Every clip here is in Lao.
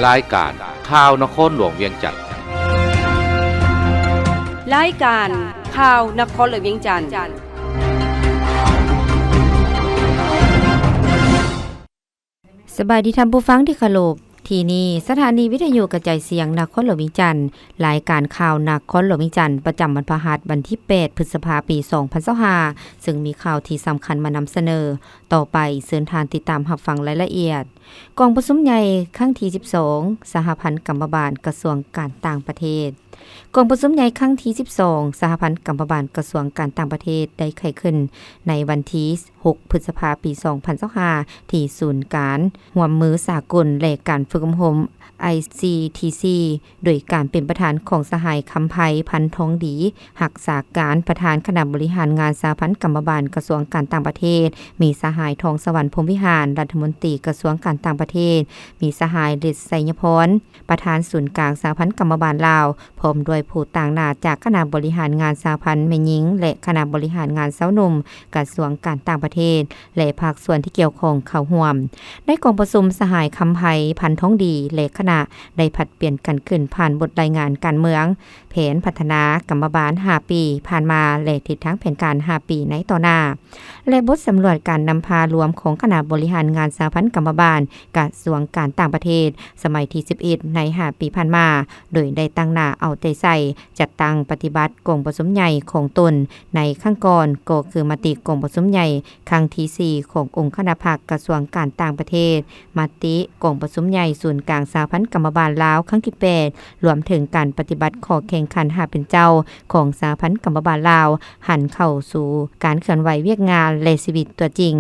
ລາຍການຂ່າວນະຄອນຫຼວງວຽງຈັນ. ລາຍການຂ່າວນະຄອນຫຼວງວຽງຈັນ. ສະບາຍດີທ່ານຜູ້ຟັງທີ່ເຄົາລົບ. ທີ່ນີ້ສະຖານີວິທະຍຸກະຈາຍສຽງນະຄອນຫຼວງວຽງຈັນ. ລາຍການຂ່າວນະຄອນຫຼວງວຽງຈັນ ປະຈຳວັນພະຫັດ ວັນທີແປດ ພຶດສະພາ ປີສອງພັນຊາວຫ້າ ເຊິ່ງມີຂ່າວທີ່ສຳຄັນມານຳສະເໜີ. ຕໍ່ໄປເຊີນທ່ານຕິດຕາມຮັບຟັງລາຍລະອຽດ. ກອງປະຊຸມໃຫຍ່ຄັ້ງທີສິບສອງ ສະຫະພັນກຳມະບານກະຊວງການຕ່າງປະເທດ. ກອງປະຊຸມໃຫຍ່ຄັ້ງທີສິບສອງ ສະຫະພັນກຳມະບານກະຊວງການຕ່າງປະເທດ ໄດ້ໄຂຂຶ້ນໃນວັນທີຫົກ ພຶດສະພາ ປີສອງພັນຊາວຫ້າ ທີ່ສູນການຮ່ວມມືສາກົນ ແລະ ການຝຶກອົບຮົມ ໄອຊີທີຊີ ໂດຍການເປັນປະທານຂອງສະຫາຍ ຄຳໄພ ພັນທອງດີ ຮັກສາການປະທານຄະນະບໍລິຫານງານສະຫະພັນກຳມະບານກະຊວງການຕ່າງປະເທດ, ມີສະຫາຍ ທອງສະຫວັນ ພົມວິຫານ ລັດຖະມົນຕີກະຊວງການຕ່າງປະເທດ, ມີສະຫາຍ ເລັດ ໄຊຍະພອນ ປະທານສູນກາງສະຫະພັນກຳມະບານລາວ, ພ້ອມດ້ວຍຜູ້ຕາງໜ້າຈາກຄະນະບໍລິຫານງານສະຫະພັນແມ່ຍິງ ແລະ ຄະນະບໍລິຫານງານຊາວໜຸ່ມກະຊວງການຕ່າງປະເທດ ແລະ ພາກສ່ວນທີ່ກ່ຽວຂ້ອງເຂົ້າຮ່ວມ. ໃນກອງປະຊຸມ, ສະຫາຍ ຄຳໄພ ພັນທອງດີ ແລະ ຄະນະ ໄດ້ຜັດປ່ຽນກັນຂຶ້ນຜ່ານບົດລາຍງານການເມືອງ, ແຜນພັດທະນາກຳມະບານຫ້າປີຜ່ານມາ ແລະ ທິດທາງແຜນການຫ້າປີໃນຕໍ່ໜ້າ ແລະ ບົດສຳຫຼວດການນຳພາລວມຂອງຄະນະບໍລິຫານງານສະຫະພັນກຳມະບານກະຊວງການຕ່າງປະເທດ ສະໄໝທີສິບເອັດ ໃນຫ້າປີຜ່ານມາ, ໂດຍໄດ້ຕັ້ງໜ້າເອົາໃຈໃສ່ຈັດຕັ້ງປະຕິບັດກອງປະຊຸມໃຫຍ່ຂອງຕົນໃນຄັ້ງກ່ອນ, ກໍຄືມະຕິກອງປະຊຸມໃຫຍ່ຄັ້ງທີສີ່ຂອງອົງຄະນະພັກກະຊວງການຕ່າງປະເທດ, ມະຕິກອງປະຊຸມໃຫຍ່ສູນກາງສະຫະພັນກຳມະບານລາວຄັ້ງທີແປດ, ລວມເຖິງການປະຕິບັດຂໍ້ແຂ່ງຂັນຫ້າເປັນເຈົ້າຂອງສະຫະພັນກຳມະບານລາວ ຫັນເຂົ້າສູ່ການເຄື່ອນໄຫວວຽກງານ ແລະ ຊີວິດຕົວຈິງ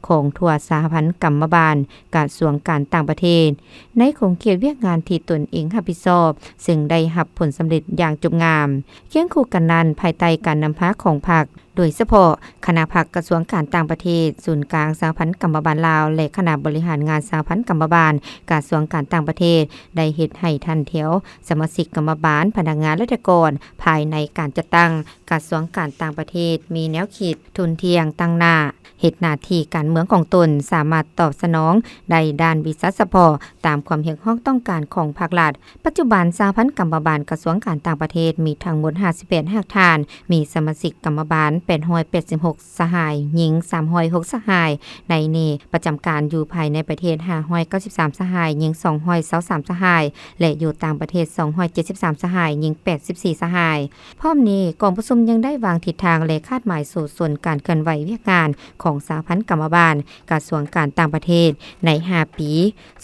ຂອງທົ່ວສະຫະພັນກຳມະບານກະຊວງການຕ່າງປະເທດ. ໃນຂົງເຂດວຽກງານທີ່ຕົນເອງຮັບຜິດຊອບ, ເຊິ່ງໄດ້ຮັບຜົນສຳເລັດຢ່າງຈົບງາມ. ຄຽງຄູ່ກັນນັ້ນ, ພາຍໃຕ້ການນຳພາຂອງພັກ, ໂດຍສະເພາະຄະນະພັກກະຊວງການຕ່າງປະເທດ, ສູນກາງສະຫະພັນກຳມະບານລາວ ແລະ ຄະນະບໍລິຫານງານສະຫະພັນກຳມະບານກະຊວງການຕ່າງປະເທດ ໄດ້ເຮັດໃຫ້ຖັນແຖວສະມາຊິກກຳມະບານ, ພະນັກງານ, ລັດຖະກອນ ພາຍໃນການຈັດຕັ້ງກະຊວງການຕ່າງປະເທດ ມີແນວຄິດ, ທຸ່ນທ່ຽງ, ຕັ້ງໜ້າເຮັດໜ້າທີ່ການເມືອງຂອງຕົນ, ສາມາດຕອບສະໜອງໄດ້ດ້ານວິຊາສະເພາະຕາມຄວາມຮຽກຮ້ອງຕ້ອງການຂອງພາກລັດ. ປັດຈຸບັນ, ສະຫະພັນກຳມະບານກະຊວງການຕ່າງປະເທດ ມີທັງໝົດຫ້າສິບແປດຮາກຖານ, ມີສະມາຊິກກຳມະບານແປດຮ້ອຍແປດສິບຫົກສະຫາຍ, ຍິງສາມຮ້ອຍຫົກສະຫາຍ. ໃນນີ້, ປະຈຳການຢູ່ພາຍໃນປະເທດຫ້າຮ້ອຍເກົ້າສິບສາມສະຫາຍ, ຍິງສອງຮ້ອຍຊາວສາມສະຫາຍ ແລະ ຢູ່ຕ່າງປະເທດສອງຮ້ອຍເຈັດສິບສາມສະຫາຍ, ຍິງແປດສິບສີ່ສະຫາຍ. ພ້ອມນີ້, ກອງປະຊຸມຍັງໄດ້ວາງທິດທາງ ແລະ ຄາດໝາຍສູ້ຊົນການເຄື່ອນໄຫວວຽກງານຂອງສະຫະພັນກຳມະບານກະຊວງການຕ່າງປະເທດໃນຫ້າປີ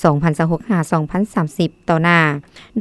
ສອງພັນຊາວຫົກ ຫາ ສອງພັນສາມສິບ ຕໍ່ໜ້າ,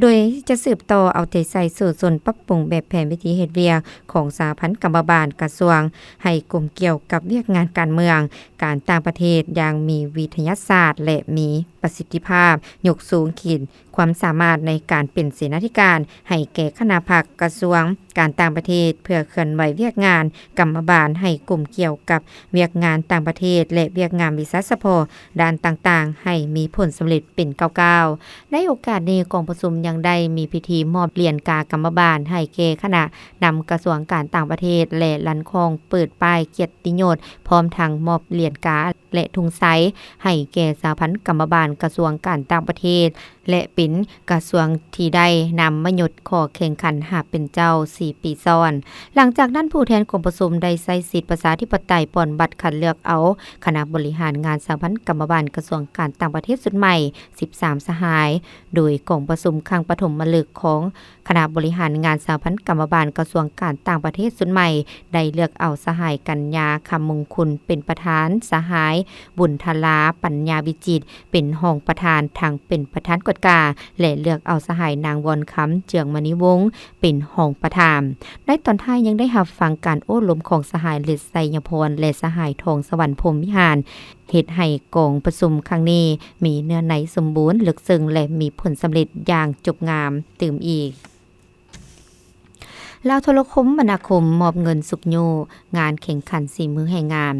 ໂດຍຈະສືບຕໍ່ເອົາໃຈໃສ່ສູ້ຊົນປັບປຸງແບບແຜນວິທີເຮັດວຽກຂອງສະຫະພັນກຳມະບານກະຊວງ ໃຫ້ກົມກ່ຽວກັບວຽກງານການເມືອງ, ການຕ່າງປະເທດຢ່າງມີວິທະຍາສາດ ແລະ ມີປະສິດທິພາບ, ຍົກສູງຂີດຄວາມສາມາດໃນການເປັນເສນາທິການໃຫ້ແກ່ຄະນະພັກກະຊວງການຕ່າງປະເທດ ເພື່ອເຄື່ອນໄຫວວຽກງານກຳມະບານໃຫ້ກົມກ່ຽວກັບວຽກງານຕ່າງປະເທດ ແລະ ວຽກງານວິຊາສະເພາະດ້ານຕ່າງໆ ໃຫ້ມີຜົນສຳເລັດເປັນກ້າວໆ. ໃນໂອກາດນີ້, ກອງປະຊຸມຍັງໄດ້ມີພິທີມອບຫຼຽນກາກຳມະບານໃຫ້ແກ່ຄະນະນຳກະຊວງການຕ່າງປະເທດ ແລະ ລັນຂອງເປີດປ້າຍກຽດຕິຍົດ, ພ້ອມທັງມອບຫຼຽນກາ ແລະ ທຸງໄຊໃຫ້ແກ່ສະຫະພັນກຳມະບານກະຊວງການຕ່າງປະເທດ ແລະ ເປັນກະຊວງທີ່ໄດ້ນຳມາຍົດຂໍ້ແຂ່ງຂັນຫາເປັນເຈົ້າສີ່ປີຊ້ອນ. ຫຼັງຈາກນັ້ນ, ຜູ້ແທນກອງປະຊຸມໄດ້ໃຊ້ສິດປະຊາທິປະໄຕປ່ອນບັດຄັດເລືອກເອົາຄະນະບໍລິຫານງານສະຫະພັນກຳມະບານກະຊວງການຕ່າງປະເທດຊຸດໃໝ່ສິບສາມສະຫາຍ, ໂດຍກອງປະຊຸມຄັ້ງປະຖົມມະລຶກຂອງ ຄະນະບໍລິຫານງານສະຫະພັນກຳມະບານກະຊວງການຕ່າງປະເທດຊຸດໃໝ່ ໄດ້ເລືອກເອົາສະຫາຍ ກັນຍາ ຄຳມົງຄຸນ ເປັນປະທານ, ສະຫາຍ ບຸນທະລາ ປັນຍາວິຈິດ ເປັນຮອງປະທານ ທັງເປັນປະທານກວດກາ ແລະ ເລືອກເອົາສະຫາຍ ນາງ ວອນຄຳ ເຈືອງມະນີວົງ ເປັນຮອງປະທານ. ໃນຕອນທ້າຍຍັງໄດ້ຮັບຟັງການໂອ້ລົມຂອງສະຫາຍ ເລັດ ໄຊຍະພອນ ແລະ ສະຫາຍ ທອງສະຫວັນ ພົມວິຫານ. ເຮັດໃຫ້ກອງປະຊຸມຄັ້ງນີ້ມີເນື້ອໃນສົມບູນ, ເລິກເຊິ່ງ ແລະ ມີຜົນສຳເລັດຢ່າງຈົບງາມຕື່ມອີກ. ລາວໂທລະຄົມມະນາຄົມມອບເງິນຊຸກຍູ້ງານແຂ່ງຂັນສີມືແຮງງານ.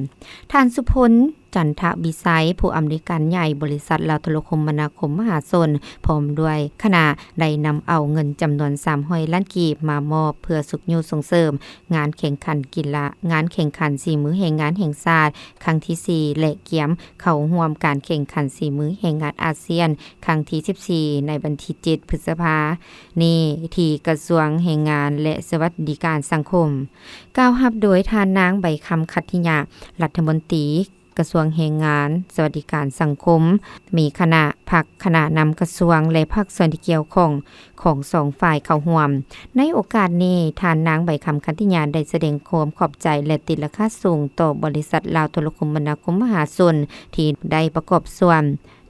ທ່ານ ສຸພົນ ເຈ ຈັນທະວິໄຊ ຜູ້ອຳນວຍການໃຫຍ່ບໍລິສັດລາວໂທລະຄົມມະນາຄົມມະຫາຊົນ ພ້ອມດ້ວຍຄະນະ ໄດ້ນຳເອົາເງິນຈຳນວນສາມຮ້ອຍລ້ານກີບມາມອບເພື່ອຊຸກຍູ້ສົ່ງເສີມງານແຂ່ງຂັນກິລາ, ງານແຂ່ງຂັນສີມືແຮງງານແຫ່ງຊາດຄັ້ງທີສີ່ ແລະ ກຽມເຂົ້າຮ່ວມການແຂ່ງຂັນສີມືແຮງງານອາຊຽນຄັ້ງທີສິບສີ່ ໃນວັນທີເຈັດ ພຶດສະພານີ້ ທີ່ກະຊວງແຮງງານ ແລະ ສະຫວັດດີການສັງຄົມ. ກ່າວຮັບໂດຍທ່ານນາງ ໃບຄຳ ຂັດທິຍະ ລັດຖະມົນຕີ ກະຊວງແຮງງານ ສະຫວັດດີການສັງຄົມ, ມີຄະນະພັກ, ຄະນະນຳກະຊວງ ແລະ ພາກສ່ວນທີ່ກ່ຽວຂ້ອງຂອງສອງຝ່າຍເຂົ້າຮ່ວມ. ໃນໂອກາດນີ້, ທ່ານນາງ ໃບຄຳ ຂັດທິຍາ ໄດ້ສະແດງຄວາມຂອບໃຈ ແລະ ຕີລາຄາສູງຕໍ່ບໍລິສັດລາວໂທລະຄົມມະນາຄົມມະຫາຊົນ ທີ່ໄດ້ປະກອບສ່ວນ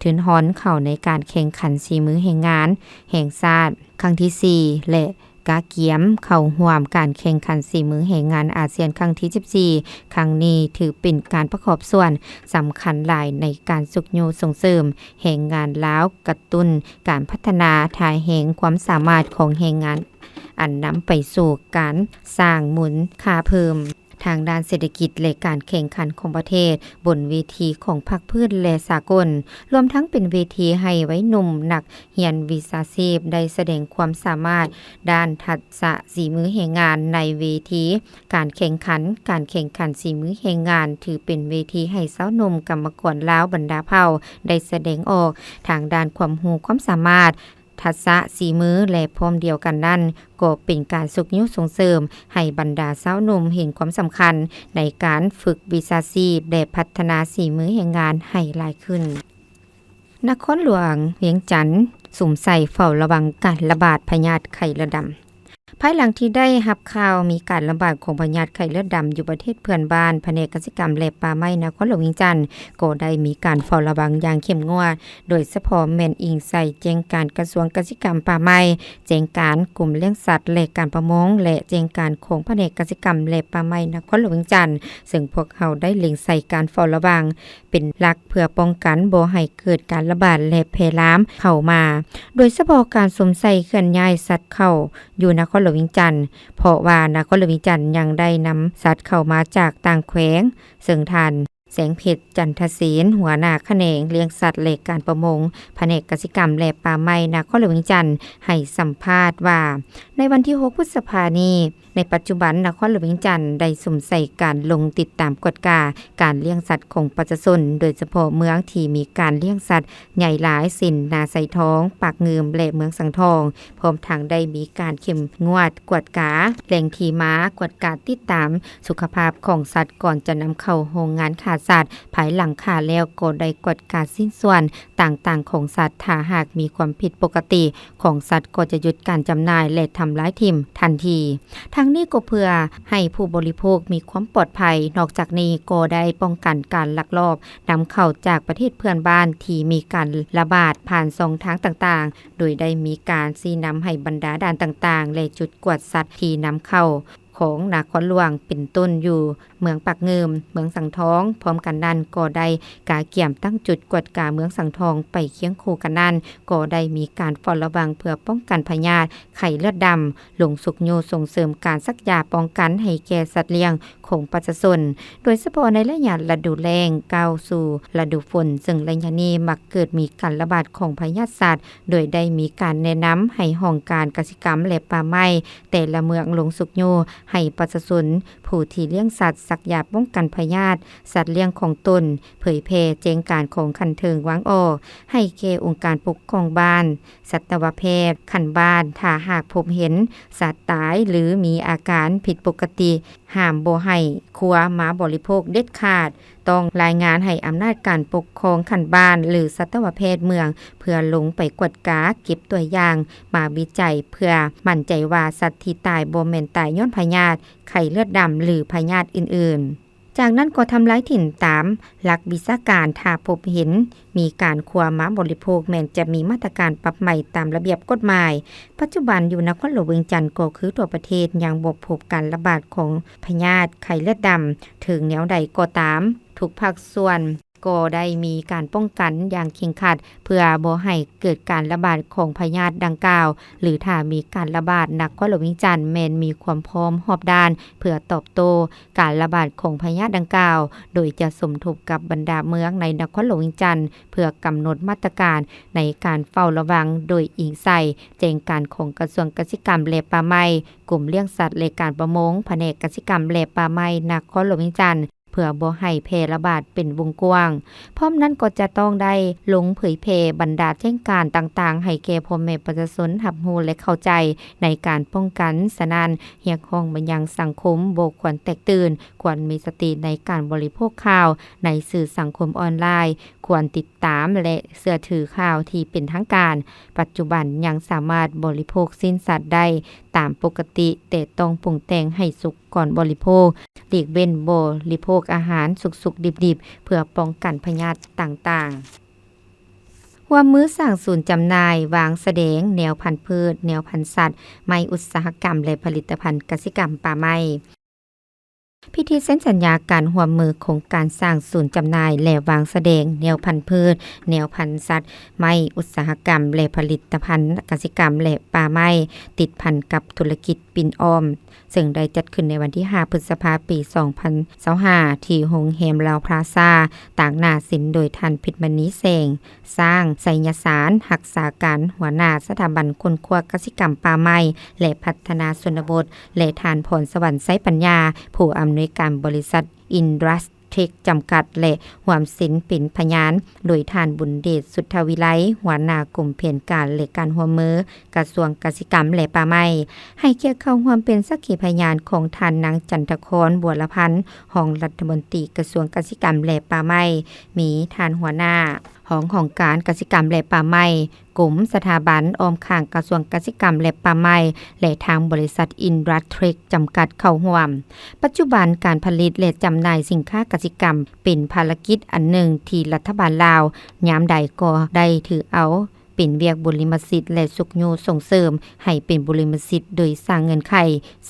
ທຶນຮອນເຂົ້າໃນການແຂ່ງຂັນສີມືແຮງງານແຫ່ງຊາດຄັ້ງທີສີ່ ແລະ ກະກຽມເຂົ້າຮ່ວມການແຂ່ງຂັນສີມືແຮງງານອາຊຽນຄັ້ງທີສິບສີ່. ຄັ້ງນີ້ຖືເປັນການປະກອບສ່ວນສຳຄັນຫຼາຍໃນການຊຸກຍູ້ສົ່ງເສີມແຮງງານລາວ, ກະຕຸ້ນການພັດທະນາທ່າແຮງຄວາມສາມາດຂອງແຮງງານ, ອັນນຳໄປສູ່ການສ້າງມູນຄ່າເພີ່ມ ທາງດ້ານເສດຖະກິດ ແລະ ການແຂ່ງຂັນຂອງປະເທດ ບົນເວທີຂອງພາກພື້ນ ແລະ ສາກົນ, ລວມທັງເປັນເວທີໃຫ້ໄວໜຸ່ມນັກຮຽນວິຊາຊີບໄດ້ສະແດງຄວາມສາມາດດ້ານທັກສະສີມືແຮງງານໃນເວທີການແຂ່ງຂັນ. ການແຂ່ງຂັນສີມືແຮງງານຖືເປັນເວທີໃຫ້ຊາວໜຸ່ມກຳມະກອນລາວບັນດາເຜົ່າໄດ້ສະແດງອອກທາງດ້ານຄວາມຮູ້ຄວາມສາມາດ, ທັກສະສີມື ແລະ ພ້ອມດຽວກັນນັ້ນ ກໍເປັນການຊຸກຍູ້ສົ່ງເສີມໃຫ້ບັນດາຊາວໜຸ່ມເຫັນຄວາມສຳຄັນໃນການຝຶກວິຊາຊີບ ແລະ ພັດທະນາສີມືແຮງງານໃຫ້ຫຼາຍຂຶ້ນ. ນະຄອນຫຼວງວຽງຈັນສຸມໃສ່ເຝົ້າລະວັງການລະບາດພະຍາດໄຂ້ເລືອດດຳ. ພາຍຫຼັງທີ່ໄດ້ຮັບຂ່າວມີການລະບາດຂອງພະຍາດໄຂ້ເລືອດດຳຢູ່ປະເທດເພື່ອນບ້ານ, ພະແນກກະສິກຳ ແລະ ປ່າໄມ້ນະຄອນຫຼວງວຽງຈັນ ກໍໄດ້ມີການເຝົ້າລະວັງຢ່າງເຂັ້ມງວດ, ໂດຍສະເພາະແມ່ນອີງໃສ່ແຈ້ງການກະຊວງກະສິກຳ ປ່າໄມ້, ແຈ້ງການກົມລ້ຽງສັດ ແລະ ການປະມົງ ແລະ ແຈ້ງການຂອງພະແນກກະສິກຳ ແລະ ປ່າໄມ້ນະຄອນຫຼວງວຽງຈັນ, ເຊິ່ງພວກເຮົາໄດ້ເລັງໃສ່ການເຝົ້າລະວັງ ເປັນຫຼັກເພື່ອປ້ອງກັນບໍ່ໃຫ້ເກີດການລະບາດ ແລະ ແຜ່ລາມເຂົ້າມາ, ໂດຍສະເພາະການສຸມໃສ່ເຄື່ອນຍ້າຍສັດເຂົ້າຢູ່ນະຄອນຫຼວງວຽງຈັນ, ເພາະວ່ານະຄອນຫຼວງວຽງຈັນຍັງໄດ້ນຳສັດເຂົ້າມາຈາກຕ່າງແຂວງ, ເຊິ່ງທ່ານ ແສງເພັດ ຈັນທະເສນ ຫົວໜ້າຂະແໜງລ້ຽງສັດ ແລະ ການປະມົງ ພະແນກກະສິກຳ ແລະ ປ່າໄມ້ນະຄອນຫຼວງວຽງຈັນ ໃຫ້ສຳພາດວ່າ ໃນວັນທີຫົກ ພຶດສະພານີ້, ໃນປັດຈຸບັນນະຄອນຫຼວງວຽງຈັນໄດ້ສຸມໃສ່ການລົງຕິດຕາມກວດກາການລ້ຽງສັດຂອງປະຊາຊົນ, ໂດຍສະເພາະເມືອງທີ່ມີການລ້ຽງສັດໃຫຍ່ຫຼາຍ ເຊັ່ນ ນາຊາຍທອງ, ປາກງື່ມ ແລະ ເມືອງສັງທອງ, ພ້ອມທັງໄດ້ມີການເຂັ້ມງວດກວດກາແຫຼ່ງທີ່ມາ, ກວດກາຕິດຕາມສຸຂະພາບຂອງສັດ ກ່ອນຈະນຳເຂົ້າໂຮງງານຂ້າສັດ, ພາຍຫຼັງຂ້າແລ້ວກໍໄດ້ກວດກາຊິ້ນສ່ວນຕ່າງໆຂອງສັດ, ຖ້າຫາກມີຄວາມຜິດປົກກະຕິ ຂອງສັດກໍຈະຢຸດການຈຳໜ່າຍ ແລະ ທຳລາຍຖິ້ມທັນທີ. ທັງນີ້ກໍເພື່ອໃຫ້ຜູ້ບໍລິໂພກມີຄວາມປອດໄພ, ນອກຈາກນີ້ກໍໄດ້ປ້ອງກັນການລັກລອບນຳເຂົ້າຈາກປະເທດເພື່ອນບ້ານທີ່ມີການລະບາດຜ່ານຊ່ອງທາງຕ່າງໆ, ໂດຍໄດ້ມີການຊີ້ນຳໃຫ້ບັນດາດ່ານຕ່າງໆ ແລະ ຈຸດກວດສັດທີ່ນຳເຂົ້າ ຂອງນະຄອນຫຼວງ ເປັນຕົ້ນຢູ່ເມືອງປາກງື່ມ, ເມືອງສັງທອງ. ພ້ອມກັນນັ້ນກໍໄດ້ກະກຽມຕັ້ງຈຸດກວດກາເມືອງສັງທອງ. ໄປຄຽງຄູ່ກັນນັ້ນ ກໍໄດ້ມີການເຝົ້າລະວັງເພື່ອປ້ອງກັນພະຍາດໄຂ້ເລືອດດຳ, ລົງຊຸກຍູ້ສົ່ງເສີມການສັກຢາປ້ອງກັນໃຫ້ແກ່ສັດລ້ຽງຂອງປະຊາຊົນ, ໂດຍສະເພາະໃນໄລຍະລະດູແລ້ງກ້າວສູ່ລະດູຝົນ, ເຊິ່ງໄລຍະນີ້ມັກເກີດມີການລະບາດຂອງພະຍາດສັດ, ໂດຍໄດ້ມີການແນະນຳໃຫ້ຫ້ອງການກະສິກຳ ແລະ ປ່າໄມ້ ແຕ່ລະເມືອງລົງຊຸກຍູ້ໃຫ້ປະຊາຊົນຜູ້ທີ່ລ້ຽງສັດສັກຢາປ້ອງກັນພະຍາດສັດລ້ຽງຂອງຕົນ, ເຜີຍແຜ່ແຈ້ງການຂອງຂັ້ນເທິງວາງອອກໃຫ້ແກ່ອົງການປົກຄອງບ້ານ, ສັດຕະວະແພດຂັ້ນບ້ານ. ຖ້າຫາກພົບເຫັນສັດຕາຍ ຫຼື ມີອາການຜິດປົກກະຕິ, ຫ້າມບໍ່ໃຫ້ຄົວມາບໍລິໂພກເດັດຂາດ. ຕ້ອງລາຍງານໃຫ້ອຳນາດການປົກຄອງຂັ້ນບ້ານ ຫຼື ສັດຕະວະແພດເມືອງ ເພື່ອລົງໄປກວດກາ, ເກັບຕົວຢ່າງມາວິໄຈ ເພື່ອໝັ້ນໃຈວ່າສັດທີ່ຕາຍບໍ່ແມ່ນຕາຍຍ້ອນພະຍາດໄຂ້ເລືອດດຳ ຫຼື ພະຍາດອື່ນໆ. ຈາກນັ້ນກໍທຳລາຍຖິ່ນຕາມຫຼັກວິຊາການ, ຖ້າພົບເຫັນມີການຄົວມາບໍລິໂພກ ແມ່ນຈະມີມາດຕະການປັບໃໝຕາມລະບຽບກົດໝາຍ. ປັດຈຸບັນຢູ່ນະຄອນຫຼວງວຽງຈັນກໍຄືທົ່ວປະເທດ ຍັງບໍ່ພົບການລະບາດຂອງພະຍາດໄຂ້ເລືອດດຳ. ເຖິງແນວໃດກໍຕາມ, ທຸກພາກສ່ວນ ກໍໄດ້ມີການປ້ອງກັນຢ່າງເຄັ່ງຄັດ ເພື່ອບໍ່ໃຫ້ເກີດການລະບາດຂອງພະຍາດດັ່ງກ່າວ ຫຼື ຖ້າມີການລະບາດ, ນະຄອນຫຼວງວຽງຈັນແມ່ນມີຄວາມພ້ອມຮອບດ້ານ ເພື່ອຕອບໂຕ້ການລະບາດຂອງພະຍາດດັ່ງກ່າວ, ໂດຍຈະສົມທົບກັບບັນດາເມືອງໃນນະຄອນຫຼວງວຽງຈັນ ເພື່ອກຳນົດມາດຕະການໃນການເຝົ້າລະວັງ, ໂດຍອີງໃສ່ແຈ້ງການຂອງກະຊວງກະສິກຳ ແລະ ປ່າໄມ້, ກົມລ້ຽງສັດ ແລະ ການປະມົງ, ພະແນກກະສິກຳ ແລະ ປ່າໄມ້ ນະຄອນຫຼວງວຽງຈັນ ເພື່ອບໍ່ໃຫ້ແຜ່ລະບາດເປັນວົງກວ້າງ. ພ້ອມນັ້ນກໍຈະຕ້ອງໄດ້ລົງເຜີຍແຜ່ບັນດາແຈ້ງການຕ່າງໆ ໃຫ້ແກ່ພໍ່ແມ່ປະຊາຊົນຮັບຮູ້ ແລະ ເຂົ້າໃຈໃນການປ້ອງກັນ. ສະນັ້ນ, ຮຽກຮ້ອງມາຍັງສັງຄົມບໍ່ຄວນແຕກຕື່ນ, ຄວນມີສະຕິໃນການບໍລິໂພກຂ່າວໃນສື່ສັງຄົມອອນລາຍ, ຄວນຕິດຕາມ ແລະ ເຊື່ອຖືຂ່າວທີ່ເປັນທາງການ. ປັດຈຸບັນຍັງສາມາດບໍລິໂພກຊີ້ນສັດໄດ້ຕາມປົກກະຕິ, ແຕ່ຕ້ອງປຸງແຕ່ງໃຫ້ສຸກ ກ່ອນບໍລິໂພກ, ຫຼີກເວັ້ນບໍລິໂພກອາຫານສຸກໆດິບໆ ເພື່ອປ້ອງກັນພະຍາດຕ່າງໆ. ຮ່ວມມືສ້າງສູນຈຳໜ່າຍ, ວາງສະແດງແນວພັນພືດ, ແນວພັນສັດ, ໄມ້ອຸດສາຫະກຳ ແລະ ຜະລິດຕະພັນກະສິກຳປ່າໄມ້. ພິທີເຊັນສັນຍາການຮ່ວມມືໂຄງການສ້າງສູນຈຳໜ່າຍ ແລະ ວາງສະແດງແນວພັນພືດ, ແນວພັນສັດ, ໄມ້ອຸດສາຫະກຳ ແລະ ຜະລິດຕະພັນກະສິກຳ ແລະ ປ່າໄມ້ ຕິດພັນກັບທຸລະກິດປິ່ນອ້ອມ ເຊິ່ງໄດ້ຈັດຂຶ້ນໃນວັນທີຫ້າ ພຶດສະພາ ປີສອງພັນຊາວຫ້າ ທີ່ໂຮງແຮມລາວພລາຊາ ຕາກໜ້າເຊັນໂດຍທ່ານ ພິດມະນີ ແສງຊ້າງ ໄຊຍະສານ ຮັກສາການຫົວໜ້າສະຖາບັນຄົ້ນຄວ້າກະສິກຳປ່າໄມ້ ແລະ ພັດທະນາຊົນນະບົດ ແລະ ທ່ານ ພອນສະຫວັນ ໄຊປັນຍາ ຜູ້ອຳນວຍການບໍລິສັດ ອິນດັສເທັກ ຈຳກັດ ແລະ ຮ່ວມເຊັນເປັນພະຍານ ໂດຍທ່ານ ບຸນເດດ ສຸດທະວິໄລ ຫົວໜ້າກົມແຜນການ ແລະ ການຮ່ວມມື ກະຊວງກະສິກຳ ແລະ ປ່າໄມ້, ໃຫ້ກຽດເຂົ້າຮ່ວມເປັນສັກຂີພະຍານຂອງທ່ານນາງ ຈັນທະຄອນ ບົວລະພັນ ຮອງລັດຖະມົນຕີກະຊວງກະສິກຳ ແລະ ປ່າໄມ້, ມີທ່ານຫົວໜ້າຫ້ອງຫ້ອງການກະສິກຳ ແລະ ປ່າໄມ້, ກົມ, ສະຖາບັນອ້ອມຂ້າງກະຊວງກະສິກຳ ແລະ ປ່າໄມ້ ແລະ ທາງບໍລິສັດ ອິນດັສເທັກ ຈຳກັດ ເຂົ້າຮ່ວມ. ປັດຈຸບັນການຜະລິດ ແລະ ຈຳໜ່າຍສິນຄ້າກະສິກຳ ເປັນພາລະກິດອັນໜຶ່ງທີ່ລັດຖະບານລາວ ຍາມໃດກໍໄດ້ຖືເອົາ ເປັນວຽກບຸລິມະສິດ ແລະ ຊຸກຍູ້ສົ່ງເສີມໃຫ້ເປັນບຸລິມະສິດໂດຍສ້າງເງື່ອນໄຂ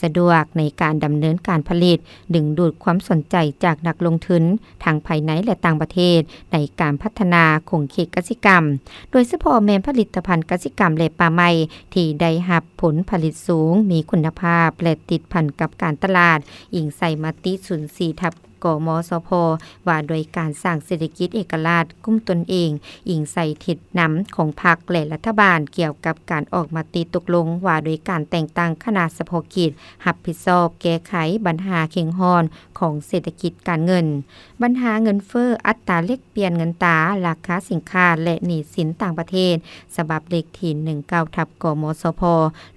ສະດວກໃນການດຳເນີນການຜະລິດ, ດຶງດູດຄວາມສົນໃຈຈາກນັກລົງທຶນທັງພາຍໃນ ແລະ ຕ່າງປະເທດ ໃນການພັດທະນາຂົງເຂດກະສິກຳ, ໂດຍສະເພາະແມ່ນຜະລິດຕະພັນກະສິກຳ ແລະ ປ່າໄມ້ ທີ່ໄດ້ຮັບຜົນຜະລິດສູງ, ມີຄຸນນະພາບ ແລະ ຕິດພັນກັບການຕະຫຼາດ, ອີງໃສ່ມະຕິສູນສີ່ທັບ ກມສພ ວ່າດ້ວຍການສ້າງເສດຖະກິດເອກະລາດກຸ້ມຕົນເອງ, ອີງໃສ່ທິດນຳຂອງພັກ ແລະ ລັດຖະບານກ່ຽວກັບການອອກມະຕິຕົກລົງວ່າດ້ວຍການແຕ່ງຕັ້ງຄະນະສະເພາະກິດຮັບຜິດຊອບແກ້ໄຂບັນຫາເຄັ່ງຮ້ອນຂອງເສດຖະກິດການເງິນ, ບັນຫາເງິນເຟີ້, ອັດຕາແລກປ່ຽນເງິນຕາ, ລາຄາສິນຄ້າ ແລະ ໜີ້ສິນຕ່າງປະເທດ ສະບັບເລກທີໜຶ່ງເກົ້າ ທັບ ກມສພ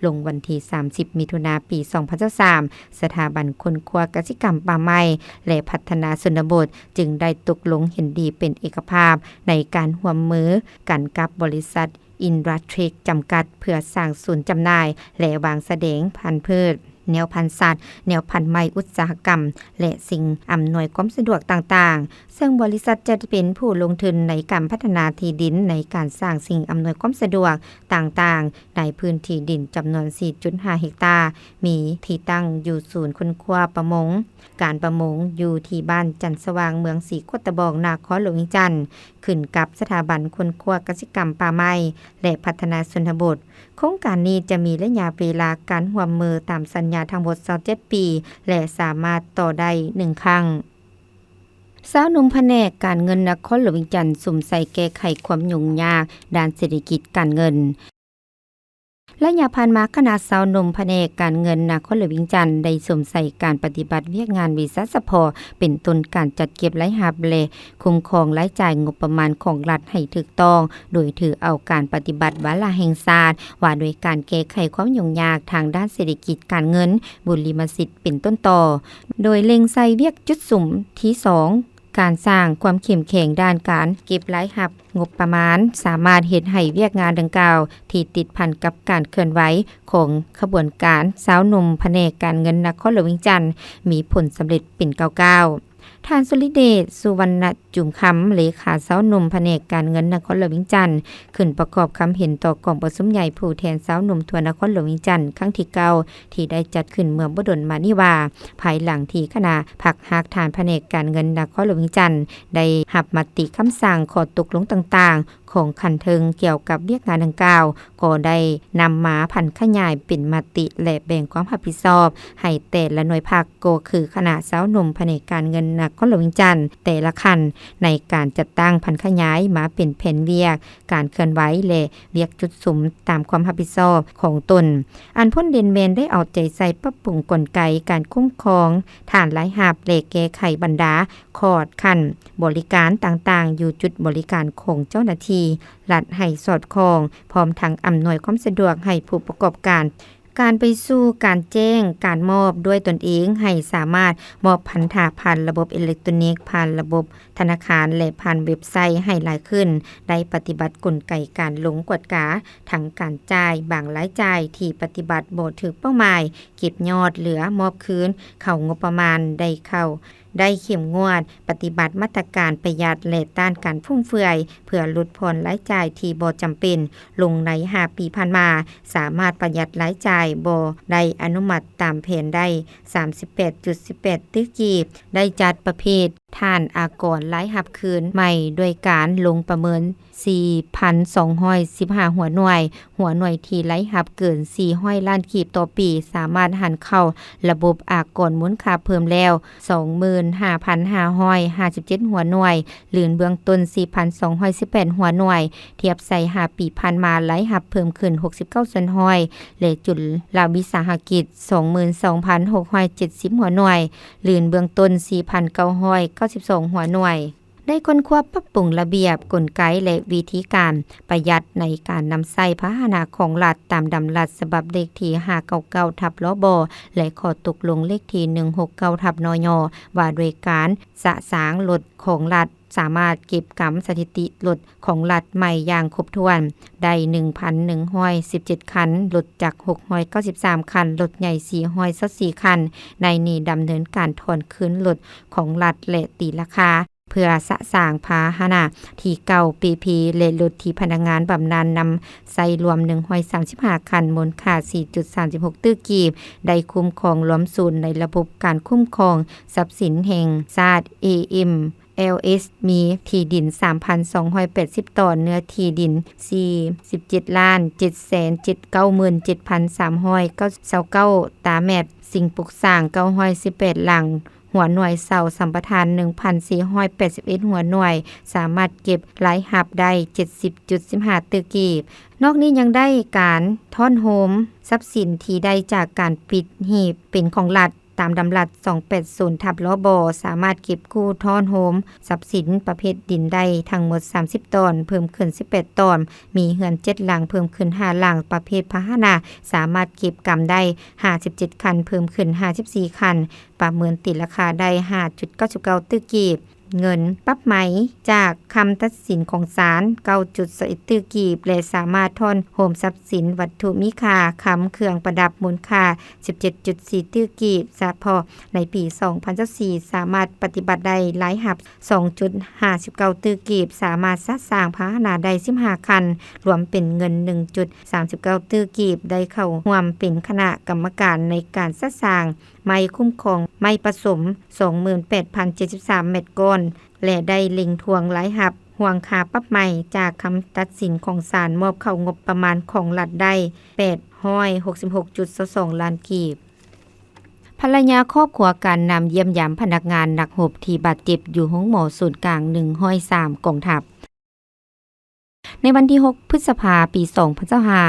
ລົງວັນທີສາມສິບ ມິຖຸນາ ປີສອງພັນຊາວສາມ ສະຖາບັນຄົ້ນຄວ້າກະສິກຳ, ປ່າໄມ້ ແລະ ພັດທະນາຊົນນະບົດ ຈຶ່ງໄດ້ຕົກລົງເຫັນດີເປັນເອກະພາບໃນການຮ່ວມມືກັນກັບບໍລິສັດ ອິນດັສເທັກ ຈຳກັດ ເພື່ອສ້າງສູນຈຳໜ່າຍ ແລະ ວາງສະແດງພັນພືດ, ແນວພັນສັດ, ແນວພັນໄມ້ອຸດສາຫະກຳ ແລະ ສິ່ງອຳນວຍຄວາມສະດວກຕ່າງໆ, ເຊິ່ງບໍລິສັດຈະເປັນຜູ້ລົງທຶນໃນການພັດທະນາທີ່ດິນໃນການສ້າງສິ່ງອຳນວຍຄວາມສະດວກຕ່າງໆ ໃນພື້ນທີ່ດິນຈຳນວນສີ່ຈຸດຫ້າເຮັກຕາ, ມີທີ່ຕັ້ງຢູ່ສູນຄົ້ນຄວ້າປະມົງ, ການປະມົງ ຢູ່ທີ່ບ້ານຈັນສະຫວ່າງ ເມືອງສີໂຄດຕະບອງ ນະຄອນຫຼວງວຽງຈັນ, ຂຶ້ນກັບສະຖາບັນຄົ້ນຄວ້າກະສິກຳ, ປ່າໄມ້ ແລະ ພັດທະນາຊົນນະບົດ. ໂຄງການນີ້ຈະມີໄລຍະເວລາການຮ່ວມມືຕາມສັນຍາທັງໝົດຊາວເຈັດປີ ແລະ ສາມາດຕໍ່ໄດ້ໜຶ່ງຄັ້ງ. ຊາວໜຸ່ມພະແນກການເງິນນະຄອນຫຼວງວຽງຈັນ ສຸມໃສ່ແກ້ໄຂຄວາມຫຍຸ້ງຍາກດ້ານເສດຖະກິດການເງິນ. ໄລຍະຜ່ານມາ, ຄະນະຊາວໜຸ່ມພະແນກການເງິນນະຄອນຫຼວງວຽງຈັນ ໄດ້ສຸມໃສ່ການປະຕິບັດວຽກງານວິຊາສະເພາະ, ເປັນຕົ້ນການຈັດເກັບລາຍຮັບ ແລະ ຄຸ້ມຄອງລາຍຈ່າຍງົບປະມານຂອງລັດໃຫ້ຖືກຕ້ອງ, ໂດຍຖືເອົາການປະຕິບັດວາລະແຫ່ງຊາດວ່າດ້ວຍການແກ້ໄຂຄວາມຫຍຸ້ງຍາກທາງດ້ານເສດຖະກິດການເງິນ, ບຸລິມະສິດເປັນຕົ້ນຕໍ, ໂດຍເລັ່ງໃສ່ວຽກຈຸດສຸມທີສອງ ການສ້າງຄວາມເຂັ້ມແຂງດ້ານການເກັບລາຍຮັບງົບປະມານ ສາມາດເຮັດໃຫ້ວຽກງານດັ່ງກ່າວທີ່ຕິດພັນກັບການເຄື່ອນໄຫວຂອງຂະບວນການຊາວໜຸ່ມພະແນກການເງິນນະຄອນຫຼວງວຽງຈັນ ມີຜົນສຳເລັດເປັນກ້າວໆ. ທ່ານ ສຸລິເດດ ສຸວັນນະຈຸມຄຳ ເລຂາຊາວໜຸ່ມພະແນກການເງິນນະຄອນຫຼວງວຽງຈັນ ຂຶ້ນປະກອບຄຳເຫັນຕໍ່ກອງປະຊຸມໃຫຍ່ຜູ້ແທນຊາວໜຸ່ມທົ່ວນະຄອນຫຼວງວຽງຈັນ ຄັ້ງທີເກົ້າ ທີ່ໄດ້ຈັດຂຶ້ນເມື່ອບໍ່ດົນມານີ້ວ່າ, ພາຍຫຼັງທີ່ຄະນະພັກຮາກຖານພະແນກການເງິນນະຄອນຫຼວງວຽງຈັນ ໄດ້ຮັບມະຕິຄຳສັ່ງຂໍ້ຕົກລົງຕ່າງໆຂອງຂັ້ນເທິງກ່ຽວກັບວຽກງານດັ່ງກ່າວ, ກໍໄດ້ນຳມາຜັນຂະຫຍາຍເປັນມະຕິ ແລະ ແບ່ງຄວາມຮັບຜິດຊອບໃຫ້ແຕ່ລະໜ່ວຍພັກ ກໍຄືຄະນະຊາວໜຸ່ມພະແນກການເງິນນະຄອນຫຼວງວຽງຈັນແຕ່ລະຂັ້ນ ໃນການຈັດຕັ້ງຜັນຂະຫຍາຍມາເປັນແຜນວຽກ, ການເຄື່ອນໄຫວ ແລະ ວຽກຈຸດສຸມຕາມຄວາມຮັບຜິດຊອບຂອງຕົນ. ອັນພົ້ນເດັ່ນແມ່ນໄດ້ເອົາໃຈໃສ່ປັບປຸງກົນໄກການຄຸ້ມຄອງຖານລາຍຮັບ ແລະ ແກ້ໄຂບັນດາຂອດຂັ້ນບໍລິການຕ່າງໆ ຢູ່ຈຸດບໍລິການຂອງເຈົ້າໜ້າທີ່ລັດໃຫ້ສອດຄ່ອງ, ພ້ອມທັງອຳນວຍຄວາມສະດວກໃຫ້ຜູ້ປະກອບການ ການໄປສູ່ການແຈ້ງການມອບດ້ວຍຕົນເອງ ໃຫ້ສາມາດມອບພັນທະຜ່ານລະບົບເອເລັກໂຕນິກ, ຜ່ານລະບົບທະນາຄານ ແລະ ຜ່ານເວັບໄຊໃຫ້ຫຼາຍຂຶ້ນ, ໄດ້ປະຕິບັດກົນໄກການລົງກວດກາທັງການຈ່າຍບາງລາຍຈ່າຍທີ່ປະຕິບັດບໍ່ຖືກເປົ້າໝາຍ, ເກັບຍອດເຫຼືອມອບຄືນເຂົ້າງົບປະມານໄດ້ເຂົ້າ ໄດ້ເຂັ້ມງວດ ປະຕິບັດມາດຕະການປະຢັດ ແລະ ຕ້ານການຟຸມເຟືອຍ ເພື່ອຫຼຸດຜ່ອນລາຍຈ່າຍທີ່ບໍ່ຈຳເປັນ. ລົງໃນຫ້າປີຜ່ານມາ, ສາມາດປະຢັດລາຍຈ່າຍບໍ່ໄດ້ອະນຸມັດຕາມແຜນໄດ້ສາມສິບແປດຈຸດສິບແປດຕື້ກີບ, ໄດ້ຈັດປະເພດຖານອາກອນລາຍຮັບຄືນໃໝ່ ດ້ວຍການລົງປະເມີນສີ່ພັນສອງຮ້ອຍສິບຫ້າຫົວໜ່ວຍ, ຫົວໜ່ວຍທີ່ລາຍຮັບເກີນສີ່ຮ້ອຍລ້ານກີບຕໍ່ປີ ສາມາດຫັນເຂົ້າລະບົບອາກອນມູນຄ່າເພີ່ມແລ້ວສອງໝື່ນຫ້າພັນຫ້າຮ້ອຍຫ້າສິບເຈັດຫົວໜ່ວຍ, ລື່ນເບື້ອງຕົ້ນສີ່ພັນສອງຮ້ອຍສິບແປດຫົວໜ່ວຍ, ທຽບໃສ່ຫ້າປີຜ່ານມາລາຍຮັບເພີ່ມຂຶ້ນຫົກສິບເກົ້າສ່ວນຮ້ອຍ ແລະ ຈຸລະວິສາຫະກິດສອງໝື່ນສອງພັນຫົກຮ້ອຍເຈັດສິບຫົວໜ່ວຍ, ລື່ນເບື້ອງຕົ້ນສີ່ພັນເກົ້າຮ້ອຍເກົ້າສິບສອງຫົວໜ່ວຍ. ໄດ້ຄົ້ນຄວ້າປັບປຸງລະບຽບ, ກົນໄກ ແລະ ວິທີການປະຢັດໃນການນຳໃຊ້ພາຫະນະຂອງລັດ ຕາມດຳລັດສະບັບເລກທີຫ້າເກົ້າເກົ້າທັບ ລບ ແລະ ຂໍ້ຕົກລົງເລກທີໜຶ່ງຫົກເກົ້າທັບ ນຍ ວ່າດ້ວຍການສະສາງລົດຂອງລັດ, ສາມາດເກັບກຳສະຖິຕິລົດຂອງລັດໃໝ່ຢ່າງຄົບຖ້ວນ ໄດ້ໜຶ່ງພັນໜຶ່ງຮ້ອຍສິບເຈັດຄັນ, ລົດຈັກຫົກຮ້ອຍເກົ້າສິບສາມຄັນ, ລົດໃຫຍ່ສີ່ຮ້ອຍຊາວສີ່ຄັນ. ໃນນີ້ດຳເນີນການທອນຄືນລົດຂອງລັດ ແລະ ຕີລາຄາ ເພື່ອສະສາງພາຫະນະທີ່ເກົ່າເປ່ເພ ແລະ ລົດທີ່ພະນັກງານບຳນານນຳໃຊ້ລວມໜຶ່ງຮ້ອຍສາມສິບຫ້າຄັນ, ມູນຄ່າສີ່ຈຸດສາມສິບຫົກຕື້ກີບ, ໄດ້ຄຸ້ມຄອງລວມສູນໃນລະບົບການຄຸ້ມຄອງຊັບສິນແຫ່ງຊາດ ເອເອັມແອລເອສ ມີທີ່ດິນສາມພັນສອງຮ້ອຍແປດສິບຕອນ, ເນື້ອທີ່ດິນສີ່ສິບເຈັດລ້ານເຈັດແສນເກົ້າໝື່ນເຈັດພັນສາມຮ້ອຍຊາວເກົ້າຕາແມັດ, ສິ່ງປຸກສ້າງເກົ້າຮ້ອຍສິບແປດຫຼັງ, ຫົວໜ່ວຍເຊົ່າສຳປະທານໜຶ່ງພັນສີ່ຮ້ອຍແປດສິບເອັດຫົວໜ່ວຍ, ສາມາດເກັບລາຍຮັບໄດ້ເຈັດສິບຈຸດສິບຫ້າຕື້ກີບ. ນອກນີ້ຍັງໄດ້ການທ້ອນໂຮມຊັບສິນທີ່ໄດ້ຈາກການປິດຫີບເປັນຂອງລັດ ຕາມດຳລັດສອງແປດສູນທັບ ລບ ສາມາດເກັບກູ້ທ້ອນໂຮມຊັບສິນປະເພດດິນໄດ້ທັງໝົດສາມສິບຕອນ, ເພີ່ມຂຶ້ນສິບແປດຕອນ, ມີເຮືອນເຈັດຫຼັງ, ເພີ່ມຂຶ້ນຫ້າຫຼັງ, ປະເພດພາຫະນະສາມາດເກັບກຳໄດ້ຫ້າສິບເຈັດຄັນ, ເພີ່ມຂຶ້ນຫ້າສິບສີ່ຄັນ, ປະເມີນຕີລາຄາໄດ້ຫ້າຈຸດເກົ້າສິບເກົ້າຕື້ກີບ, ເງິນປັບໃໝຈາກຄຳຕັດສິນຂອງສານເກົ້າຈຸດຊາວເອັດຕື້ກີບ ແລະ ສາມາດທ້ອນໂຮມຊັບສິນວັດຖຸມີຄ່າ, ຄຳເຄື່ອງປະດັບ ມູນຄ່າສິບເຈັດຈຸດສີ່ຕື້ກີບ. ສະເພາະໃນປີສອງພັນຊາວສີ່ ສາມາດປະຕິບັດໄດ້ລາຍຮັບສອງຈຸດຫ້າສິບເກົ້າຕື້ກີບ, ສາມາດສະສ້າງພາຫະນະໄດ້ສິບຫ້າຄັນ, ລວມເປັນເງິນໜຶ່ງຈຸດສາມສິບເກົ້າຕື້ກີບ, ໄດ້ເຂົ້າຮ່ວມເປັນຄະນະກຳມະການໃນການສະສ້າງ ໄມ້ຄຸ້ມຄອງໄມ້ປະສົມສອງໝື່ນແປດພັນເຈັດສິບສາມແມັດກ້ອນ ແລະ ໄດ້ເລັງທວງລາຍຮັບຮ່ວງຄ່າປັບໃໝຈາກຄຳຕັດສິນຂອງສານ ມອບເຂົ້າງົບປະມານຂອງລັດໄດ້ແປດຮ້ອຍຫົກສິບຫົກຈຸດຊາວສອງລ້ານກີບ. ພັນລະຍາຄອບຄົວການນຳຢ້ຽມຢາມພະນັກງານນັກຮົບທີ່ບາດເຈັບຢູ່ໂຮງໝໍສູນກາງໜຶ່ງຮ້ອຍສາມກອງທັບ. ໃນວັນທີຫົກ ພຶດສະພາ ປີສອງພັນຊາວຫ້າ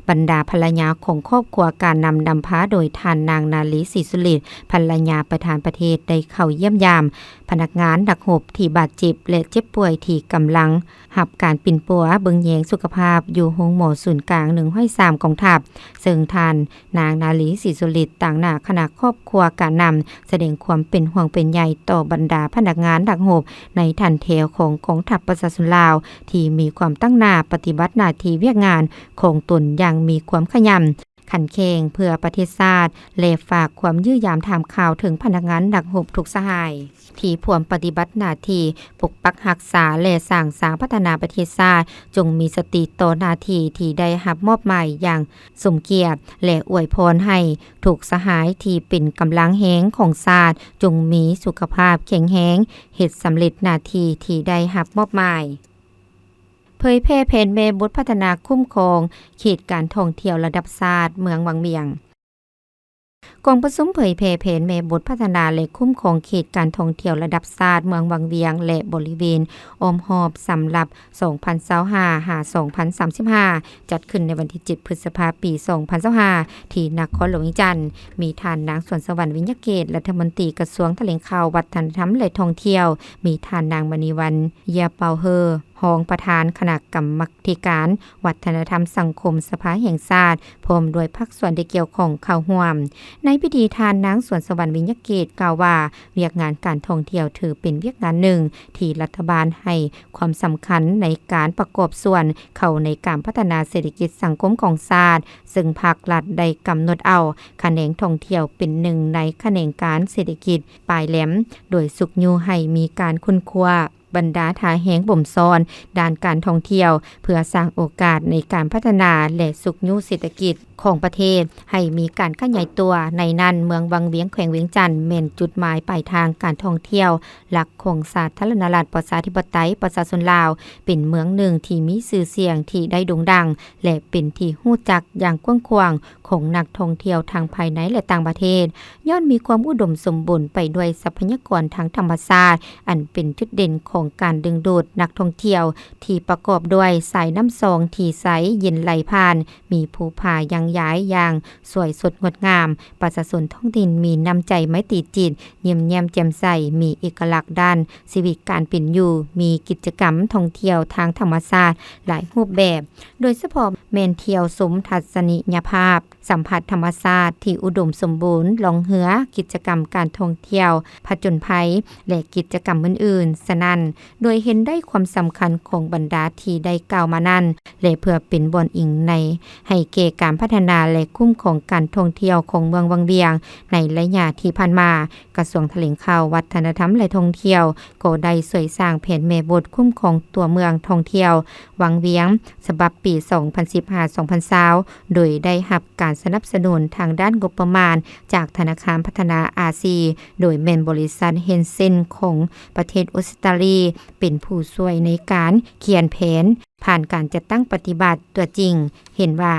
ບັນດາພັນລະຍາຂອງຄອບຄົວການນຳ ນຳພາໂດຍທ່ານນາງ ນາລີ ສີສຸລິດ ພັນລະຍາປະທານປະເທດ ໄດ້ເຂົ້າຢ້ຽມຢາມພະນັກງານນັກຮົບທີ່ບາດເຈັບ ແລະ ເຈັບປ່ວຍທີ່ກຳລັງຮັບການປິ່ນປົວເບິ່ງແຍງສຸຂະພາບຢູ່ໂຮງໝໍສູນກາງໜຶ່ງຮ້ອຍສາມກອງທັບ, ເຊິ່ງທ່ານ ນາງ ນາລີ ສີສຸລິດ ຕາງໜ້າຄະນະຄອບຄົວການນຳ ສະແດງຄວາມເປັນຫ່ວງເປັນໃຍຕໍ່ບັນດາພະນັກງານນັກຮົບໃນຖັນແຖວຂອງກອງທັບປະຊາຊົນລາວ ທີ່ມີຄວາມຕັ້ງໜ້າປະຕິບັດໜ້າທີ່ວຽກງານຂອງຕົນຢ່າງມີຄວາມຂະຫຍັນ, ຂັ້ນແຂງເພື່ອປະເທດຊາດ ແລະ ຝາກຄວາມຢ້ຽມຢາມຖາມຂ່າວເຖິງພະນັກງານນັກຮົບທຸກສະຫາຍ ທີ່ພວມປະຕິບັດໜ້າທີ່ປົກປັກຮັກສາ ແລະ ສ້າງສາງພັດທະນາປະເທດຊາດ, ຈົ່ງມີສະຕິຕໍ່ໜ້າທີ່ທີ່ໄດ້ຮັບມອບໝາຍຢ່າງສົມກຽດ ແລະ ອວຍພອນໃຫ້ທຸກສະຫາຍທີ່ເປັນກຳລັງແຮງຂອງຊາດ ຈົ່ງມີສຸຂະພາບແຂງແຮງ, ເຮັດສຳເລັດໜ້າທີ່ທີ່ໄດ້ຮັບມອບໝາຍ. ເຜີຍແຜ່ແຜນແມ່ບົດພັດທະນາຄຸ້ມຄອງເຂດການທ່ອງທ່ຽວລະດັບຊາດເມືອງວັງວຽງ. ກອງປະຊຸມເຜີຍແຜ່ແຜນແມ່ບົດພັດທະນາ ແລະ ຄຸ້ມຄອງເຂດການທ່ອງທ່ຽວລະດັບຊາດເມືອງວັງວຽງ ແລະ ບໍລິເວນອ້ອມຮອບ ສຳລັບ ສອງພັນຊາວຫ້າ ຫາ ສອງພັນສາມສິບຫ້າ ຈັດຂຶ້ນໃນວັນທີເຈັດ ພຶດສະພາ ປີສອງພັນຊາວຫ້າ ທີ່ນະຄອນຫຼວງວຽງຈັນ, ມີທ່ານນາງ ສວນສະຫວັນ ວິຍະເກດ ລັດຖະມົນຕີກະຊວງຖະແຫຼງຂ່າວ, ວັດທະນະທຳ ແລະ ທ່ອງທ່ຽວ, ມີທ່ານນາງ ມະນີວັນ ເຢຍເປົາເຮີ ຮອງປະທານຄະນະກຳມາທິການວັດທະນະທຳສັງຄົມສະພາແຫ່ງຊາດ ພ້ອມດ້ວຍພາກສ່ວນທີ່ກ່ຽວຂ້ອງເຂົ້າຮ່ວມ. ໃນພິທີ ທ່ານນາງ ສວນສະຫວັນ ວິຍະເກດ ກ່າວວ່າ ວຽກງານການທ່ອງທ່ຽວຖືເປັນວຽກງານໜຶ່ງທີ່ລັດຖະບານໃຫ້ຄວາມສຳຄັນໃນການປະກອບສ່ວນເຂົ້າໃນການພັດທະນາເສດຖະກິດສັງຄົມຂອງຊາດ, ເຊິ່ງພາກລັດໄດ້ກຳນົດເອົາຂະແໜງທ່ອງທ່ຽວເປັນໜຶ່ງໃນຂະແໜງການເສດຖະກິດປາຍແຫຼມ, ໂດຍຊຸກຍູ້ໃຫ້ມີການຄົ້ນຄວ້າ ບັນດາທ່າແຮງບົ່ມຊ້ອນດ້ານການທ່ອງທ່ຽວ ເພື່ອສ້າງໂອກາດໃນການພັດທະນາ ແລະ ຊຸກຍູ້ເສດຖະກິດຂອງປະເທດໃຫ້ມີການຂະຫຍາຍຕົວ. ໃນນັ້ນ ເມືອງວັງວຽງ ແຂວງວຽງຈັນ ແມ່ນຈຸດໝາຍປາຍທາງການທ່ອງທ່ຽວຫຼັກຂອງສາທາລະນະລັດ ປະຊາທິປະໄຕ ປະຊາຊົນລາວ, ເປັນເມືອງໜຶ່ງທີ່ມີຊື່ສຽງທີ່ໄດ້ໂດ່ງດັງ ແລະ ເປັນທີ່ຮູ້ຈັກຢ່າງກວ້າງຂວາງຂອງນັກທ່ອງທ່ຽວທັງພາຍໃນ ແລະ ຕ່າງປະເທດ. ຍ້ອນມີຄວາມອຸດົມສົມບູນໄປດ້ວຍຊັບພະຍາກອນທາງທຳມະຊາດ ອັນເປັນຈຸດເດັ່ນຂອງການດຶງດູດນັກທ່ອງທ່ຽວ ທີ່ປະກອບດ້ວຍສາຍນ້ຳຊອງທີ່ໃສເຢັນໄຫຼຜ່ານ, ມີພູຜາຢັ່ງຍາຍຢ່າງສວຍສົດງົດງາມ, ປະຊາຊົນທ້ອງຖິ່ນມີນ້ຳໃຈໄມຕີຈິດ, ຍິ້ມແຍ້ມແຈ່ມໃສ, ມີເອກະລັກດ້ານຊີວິດການເປັນຢູ່, ມີກິດຈະກຳທ່ອງທ່ຽວທາງທຳມະຊາດຫຼາຍຮູບແບບ, ໂດຍສະເພາະແມ່ນທ່ຽວຊົມທັດສະນີຍະພາບ, ສຳຜັດທຳມະຊາດທີ່ອຸດົມສົມບູນ, ລ່ອງເຮືອ, ກິດຈະກຳການທ່ອງທ່ຽວຜະຈົນໄພ ແລະ ກິດຈະກຳອື່ນໆ. ສະນັ້ນ, ໂດຍເຫັນໄດ້ຄວາມສຳຄັນຂອງບັນດາທີ່ໄດ້ກ່າວມານັ້ນ ແລະ ເພື່ອເປັນບ່ອນອີງໃນ ໃຫ້ແກ່ການພັດທະນາ ແລະ ຄຸ້ມຄອງການທ່ອງທ່ຽວຂອງເມືອງວັງວຽງໃນໄລຍະທີ່ຜ່ານມາ, ກະຊວງຖະແຫຼງຂ່າວ, ວັດທະນະທຳ ແລະ ທ່ອງທ່ຽວ ກໍໄດ້ຊ່ວຍສ້າງແຜນແມ່ບົດຄຸ້ມຄອງຕົວເມືອງທ່ອງທ່ຽວວັງວຽງ ສະບັບປີສອງພັນສິບຫາສອງພັນຊາວ ໂດຍໄດ້ຮັບການສະໜັບສະໜູນທາງດ້ານງົບປະມານຈາກທະນາຄານພັດທະນາອາຊີ ໂດຍແມ່ນບໍລິສັດເຮນເຊັນຂອງປະເທດອົດສະຕາລີ ເປັນຜູ້ຊ່ວຍໃນການຂຽນແຜນ ຜ່ານການຈັດຕັ້ງປະຕິບັດຕົວຈິງ. ເຫັນວ່າ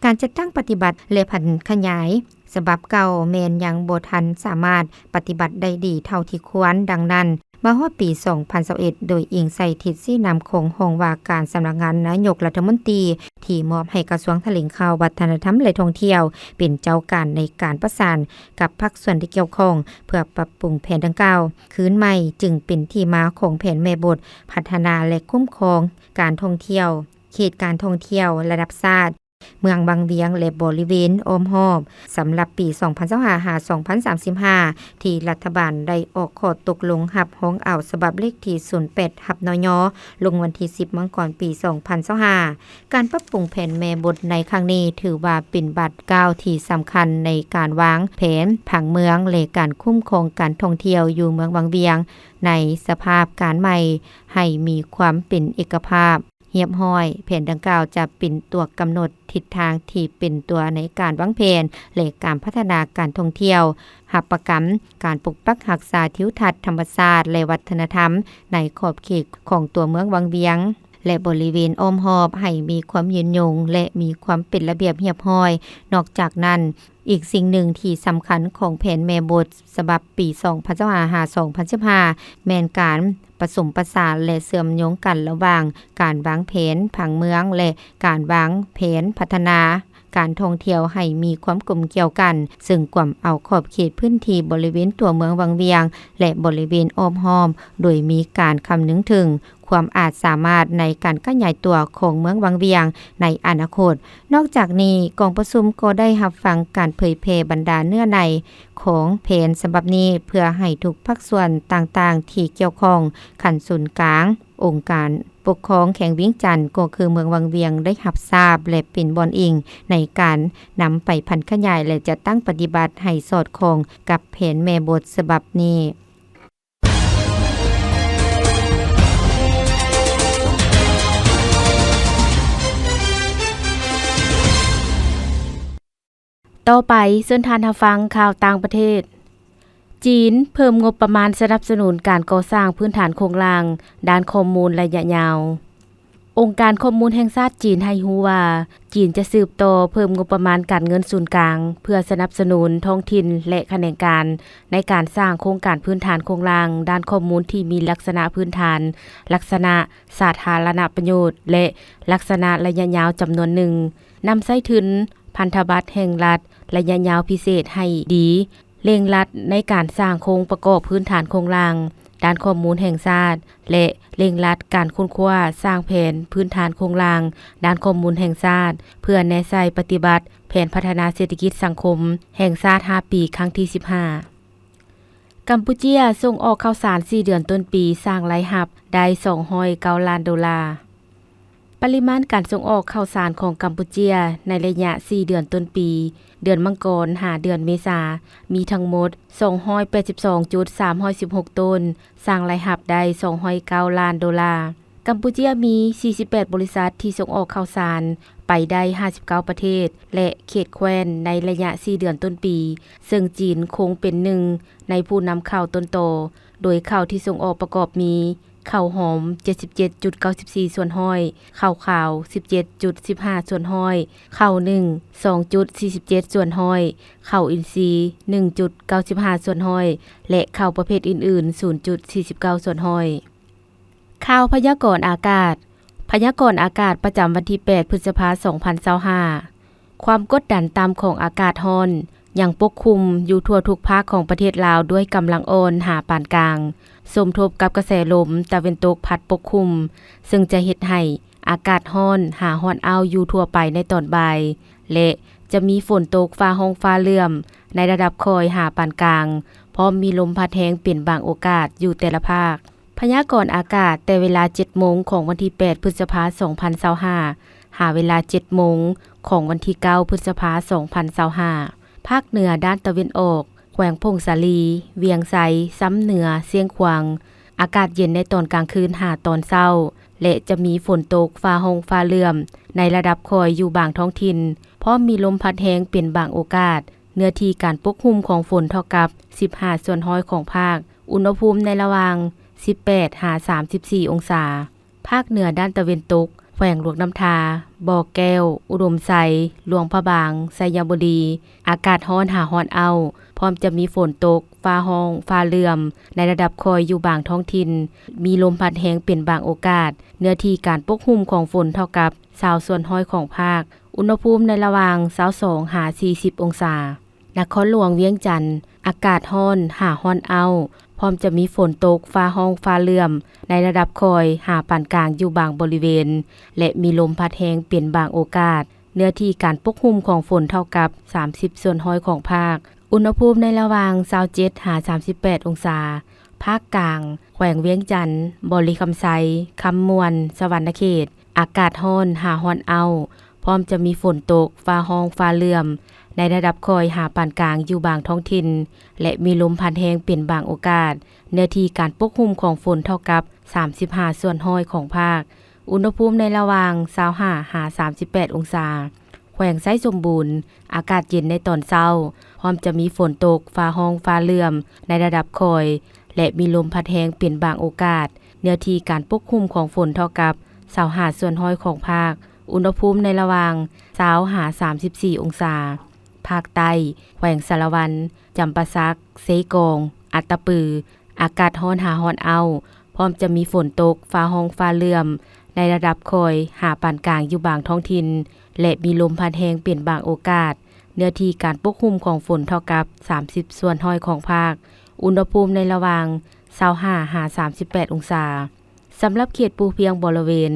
ການຈັດຕັ້ງປະຕິບັດ ແລະ ຜັນຂະຫຍາຍ ສະບັບເກົ່າແມ່ນຍັງບໍ່ທັນສາມາດປະຕິບັດໄດ້ດີເທົ່າທີ່ຄວນ. ດັ່ງນັ້ນ, ມາຮອດປີສອງພັນຊາວເອັດ ໂດຍອີງໃສ່ທິດຊີ້ນຳຂອງຫ້ອງວ່າການສຳນັກງານນາຍົກລັດຖະມົນຕີ ທີ່ມອບໃຫ້ກະຊວງຖະແຫຼງຂ່າວ, ວັດທະນະທຳ ແລະ ທ່ອງທ່ຽວ ເປັນເຈົ້າການໃນການປະສານກັບພາກສ່ວນທີ່ກ່ຽວຂ້ອງ ເພື່ອປັບປຸງແຜນດັ່ງກ່າວຄືນໃໝ່, ຈຶ່ງເປັນທີ່ມາຂອງແຜນແມ່ບົດພັດທະນາ ແລະ ຄຸ້ມຄອງການທ່ອງທ່ຽວ ເຂດການທ່ອງທ່ຽວລະດັບຊາດ ເມືອງວັງວຽງ ແລະ ບໍລິເວນອ້ອມຮອບ ສຳລັບປີສອງພັນຊາວຫ້າ ຫາ ສອງພັນສາມສິບຫ້າ ທີ່ລັດຖະບານໄດ້ອອກຂໍ້ຕົກລົງຮັບຮອງເອົາສະບັບເລກທີສູນແປດ ທັບ ນຍ ລົງວັນທີສິບ ມັງກອນ ປີສອງພັນຊາວຫ້າ. ການປັບປຸງແຜນແມ່ບົດໃນຄັ້ງນີ້ ຖືວ່າເປັນບາດກ້າວທີ່ສຳຄັນໃນການວາງແຜນຜັງເມືອງ ແລະ ການຄຸ້ມຄອງການທ່ອງທ່ຽວຢູ່ເມືອງວັງວຽງ ໃນສະພາບການໃໝ່ ໃຫ້ມີຄວາມເປັນເອກະພາບ ຮຽບຮ້ອຍ. ແຜນດັ່ງກ່າວຈະເປັນຕົວກຳນົດທິດທາງທີ່ເປັນຕົວໃນການວາງແຜນ ແລະ ການພັດທະນາການທ່ອງທ່ຽວ, ຮັບປະກັນການປົກປັກຮັກສາທິວທັດທຳມະຊາດ ແລະ ວັດທະນະທຳໃນຂອບເຂດຂອງຕົວເມືອງວັງວຽງ ແລະ ບໍລິເວນອ້ອມຮອບ ໃຫ້ມີຄວາມຍືນຍົງ ແລະ ມີຄວາມເປັນລະບຽບຮຽບຮ້ອຍ. ນອກຈາກນັ້ນ, ອີກສິ່ງໜຶ່ງທີ່ສຳຄັນຂອງແຜນແມ່ບົດສະບັບປີສອງພັນຊາວຫ້າ ຫາ ສອງພັນສິບຫ້າ ແມ່ນການປະສົມປະສານ ແລະ ເຊື່ອມໂຍງກັນລະຫວ່າງການວາງແຜນຜັງເມືອງ ແລະ ການວາງແຜນພັດທະນາການທ່ອງທ່ຽວໃຫ້ມີຄວາມກົມກ່ຽວກັນ, ເຊິ່ງກວມເອົາຂອບເຂດພື້ນທີ່ບໍລິເວນຕົວເມືອງວັງວຽງ ແລະ ບໍລິເວນອ້ອມຮອບ, ໂດຍມີການຄຳນຶງເຖິງ ຄວາມອາດສາມາດໃນການຂະຫຍາຍຕົວຂອງເມືອງວັງວຽງໃນອະນາຄົດ. ນອກຈາກນີ້, ກອງປະຊຸມກໍໄດ້ຮັບຟັງການເຜີຍແຜ່ບັນດາເນື້ອໃນຂອງແຜນສະບັບນີ້ ເພື່ອໃຫ້ທຸກພາກສ່ວນຕ່າງໆທີ່ກ່ຽວຂ້ອງ, ຂັ້ນສູນກາງ, ອົງການປົກຄອງແຂວງວຽງຈັນ ກໍຄືເມືອງວັງວຽງ ໄດ້ຮັບຊາບ ແລະ ເປັນບ່ອນອີງໃນການນຳໄປຜັນຂະຫຍາຍ ແລະ ຈັດຕັ້ງປະຕິບັດໃຫ້ສອດຄ່ອງກັບແຜນແມ່ບົດສະບັບນີ້. ຕໍ່ໄປ, ເຊີນທ່ານຮັບຟັງຂ່າວຕ່າງປະເທດ. ຈີນເພີ່ມງົບປະມານສະໜັບສະໜູນການກໍ່ສ້າງພື້ນຖານໂຄງລ່າງດ້ານຂໍ້ມູນໄລຍະຍາວ. ອົງການຂໍ້ມູນແຫ່ງຊາດຈີນໃຫ້ຮູ້ວ່າ, ຈີນຈະສືບຕໍ່ເພີ່ມງົບປະມານການເງິນສູນກາງ ເພື່ອສະໜັບສະໜູນທ້ອງຖິ່ນ ແລະ ຂະແໜງການໃນການສ້າງໂຄງການພື້ນຖານໂຄງລ່າງດ້ານຂໍ້ມູນທີ່ມີລັກສະນະພື້ນຖານ, ລັກສະນະສາທາລະນະປະໂຫຍດ ແລະ ລັກສະນະໄລຍະຍາວຈຳນວນໜຶ່ງ, ນຳໃຊ້ທຶນພັນທະບັດແຫ່ງລັດໄລຍະຍາວພິເສດໃຫ້ດີ, ເລັ່ງລັດໃນການສ້າງໂຄງປະກອບພື້ນຖານໂຄງລ່າງດ້ານຂໍ້ມູນແຫ່ງຊາດ ແລະ ເລັ່ງລັດການຄົ້ນຄວ້າສ້າງແຜນພື້ນຖານໂຄງລ່າງດ້ານຂໍ້ມູນແຫ່ງຊາດ ເພື່ອແນໃສ່ປະຕິບັດແຜນພັດທະນາເສດຖະກິດສັງຄົມແຫ່ງຊາດຫ້າປີ ຄັ້ງທີສິບຫ້າ. ກຳປູເຈຍສົ່ງອອກເຂົ້າສານສີ່ເດືອນຕົ້ນປີ ສ້າງລາຍຮັບໄດ້ສອງຮ້ອຍເກົ້າລ້ານໂດລາ. ປະລິມານການສົ່ງອອກເຂົ້າສານຂອງກຳປູເຈຍໃນໄລຍະສີ່ເດືອນຕົ້ນປີ, ເດືອນມັງກອນຫາເດືອນເມສາ, ມີທັງໝົດສອງຮ້ອຍແປດສິບສອງຈຸດສາມຮ້ອຍສິບຫົກໂຕນ, ສ້າງລາຍຮັບໄດ້ສອງຮ້ອຍເກົ້າລ້ານໂດລາ. ກຳປູເຈຍມີສີ່ສິບແປດບໍລິສັດທີ່ສົ່ງອອກເຂົ້າສານໄປໄດ້ຫ້າສິບເກົ້າປະເທດ ແລະ ເຂດແຄວ້ນໃນໄລຍະສີ່ເດືອນຕົ້ນປີ, ເຊິ່ງຈີນຄົງເປັນໜຶ່ງໃນຜູ້ນຳເຂົ້າຕົ້ນຕໍ, ໂດຍເຂົ້າທີ່ສົ່ງອອກປະກອບມີ ເຂົ້າຫອມເຈັດສິບເຈັດຈຸດເກົ້າສິບສີ່ສ່ວນຮ້ອຍ, ເຂົ້າຂາວສິບເຈັດຈຸດສິບຫ້າສ່ວນຮ້ອຍ, ເຂົ້າໜຶ່ງສອງຈຸດສີ່ສິບເຈັດສ່ວນຮ້ອຍ, ເຂົ້າອິນຊີໜຶ່ງຈຸດເກົ້າສິບຫ້າສ່ວນຮ້ອຍ ແລະ ເຂົ້າປະເພດອື່ນໆສູນຈຸດສີ່ສິບເກົ້າສ່ວນຮ້ອຍ. ຂ່າວພະຍາກອນອາກາດ. ພະຍາກອນອາກາດປະຈຳວັນທີແປດ ພຶດສະພາ ສອງພັນຊາວຫ້າ. ຄວາມກົດດັນຕ່ຳຂອງອາກາດຮ້ອນຍັງປົກຄຸມຢູ່ທົ່ວທຸກພາກຂອງປະເທດລາວດ້ວຍກຳລັງອ່ອນຫາປານກາງ, ສົມທົບກັບກະແສລົມຕາເວັນຕົກພັດປົກຄຸມ, ເຊິ່ງຈະເຮັດໃຫ້ອາກາດຮ້ອນຫາຮ້ອນອ້າວຢູ່ທົ່ວໄປໃນຕອນບ່າຍ ແລະ ຈະມີຝົນຕົກຟ້າຮ້ອງຟ້າເຫຼື້ອມໃນລະດັບຄ່ອຍຫາປານກາງ, ພ້ອມມີລົມພັດແຮງເປັນບາງໂອກາດຢູ່ແຕ່ລະພາກ. ພະຍາກອນອາກາດແຕ່ເວລາເຈັດໂມງຂອງວັນທີແປດ ພຶດສະພາ ສອງພັນຊາວຫ້າ ຫາເວລາເຈັດໂມງຂອງວັນທີເກົ້າ ພຶດສະພາ ສອງພັນຊາວຫ້າ. ພາກເໜືອດ້ານຕາເວັນອອກ, ແຂວງຜົ້ງສາລີ, ວຽງໄຊ, ຊຳເໜືອ, ຊຽງຂວາງ, ອາກາດເຢັນໃນຕອນກາງຄືນຫາຕອນເຊົ້າ ແລະ ຈະມີຝົນຕົກ, ຟ້າຮ້ອງ, ຟ້າເຫຼື້ອມໃນລະດັບຄ່ອຍຢູ່ບາງທ້ອງຖິ່ນ, ພ້ອມມີລົມພັດແຮງເປັນບາງໂອກາດ. ເນື້ອທີ່ການປົກຄຸມຂອງຝົນເທົ່າກັບສິບຫ້າສ່ວນຮ້ອຍຂອງພາກ. ອຸນຫະພູມໃນລະຫວ່າງສິບແປດຫາສາມສິບສີ່ອົງສາ. ພາກເໜືອດ້ານຕາເວັນຕົກ, ແຂວງຫຼວງນ້ຳທາ, ບໍ່ແກ້ວ, ອຸດົມໄຊ, ຫຼວງພະບາງ, ໄຊຍະບູລີ, ອາກາດຮ້ອນຫາຮ້ອນອ້າວ, ພ້ອມຈະມີຝົນຕົກ, ຟ້າຮ້ອງ, ຟ້າເຫຼື້ອມໃນລະດັບຄ່ອຍຢູ່ບາງທ້ອງຖິ່ນ, ມີລົມພັດແຮງເປັນບາງໂອກາດ. ເນື້ອທີ່ການປົກຄຸມຂອງຝົນເທົ່າກັບຊາວສ່ວນຮ້ອຍຂອງພາກ. ອຸນຫະພູມໃນລະຫວ່າງຊາວສອງຫາສີ່ສິບອົງສາ. ນະຄອນຫຼວງວຽງຈັນ, ອາກາດຮ້ອນຫາຮ້ອນອ້າວ, ພ້ອມຈະມີຝົນຕົກ, ຟ້າຮ້ອງ, ຟ້າເຫຼື້ອມໃນລະດັບຄ່ອຍຫາປານກາງຢູ່ບາງບໍລິເວນ ແລະ ມີລົມພັດແຮງເປັນບາງໂອກາດ. ເນື້ອທີ່ການປົກຄຸມຂອງຝົນເທົ່າກັບສາມສິບສ່ວນຮ້ອຍຂອງພາກ. ອຸນຫະພູມໃນລະຫວ່າງຊາວເຈັດຫາສາມສິບແປດອົງສາ. ພາກກາງ, ແຂວງວຽງຈັນ, ບໍລິຄຳໄຊ, ຄຳມ່ວນ, ສະຫວັນນະເຂດ, ອາກາດຮ້ອນຫາຮ້ອນອ້າວ, ພ້ອມຈະມີຝົນຕົກ, ຟ້າຮ້ອງ, ຟ້າເຫຼື້ອມໃນລະດັບຄ່ອຍຫາປານກາງຢູ່ບາງທ້ອງຖິ່ນ ແລະ ມີລົມພັດແຮງເປັນບາງໂອກາດ. ເນື້ອທີ່ການປົກຄຸມຂອງຝົນເທົ່າກັບສາມສິບຫ້າສ່ວນຮ້ອຍຂອງພາກ. ອຸນຫະພູມໃນລະຫວ່າງຊາວຫ້າຫາສາມສິບແປດອົງສາ. ແຂວງໄຊສົມບູນ, ອາກາດເຢັນໃນຕອນເຊົ້າ, ພ້ອມຈະມີຝົນຕົກ, ຟ້າຮ້ອງ, ຟ້າເຫຼື້ອມໃນລະດັບຄ່ອຍ ແລະ ມີລົມພັດແຮງເປັນບາງໂອກາດ. ເນື້ອທີ່ການປົກຄຸມຂອງຝົນເທົ່າກັບຊາວຫ້າສ່ວນຮ້ອຍຂອງພາກ. ອຸນຫະພູມໃນລະຫວ່າງຊາວຫາສາມສິບສີ່ອົງສາ. ພາກໃຕ້, ແຂວງສາລະວັນ, ຈຳປາສັກ, ເຊກອງ, ອັດຕະປື, ອາກາດຮ້ອນຫາຮ້ອນອ້າວ, ພ້ອມຈະມີຝົນຕົກ, ຟ້າຮ້ອງ, ຟ້າເຫຼື້ອມໃນລະດັບຄ່ອຍຫາປານກາງຢູ່ບາງທ້ອງຖິ່ນ ແລະ ມີລົມພັດແຮງເປັນບາງໂອກາດ. ເນື້ອທີ່ການປົກຄຸມຂອງຝົນເທົ່າກັບສາມສິບສ່ວນຮ້ອຍຂອງພາກ. ອຸນຫະພູມໃນລະຫວ່າງຊາວຫ້າຫາສາມສິບແປດອົງສາ. ສຳລັບເຂດພູພຽງບໍລະເວນ,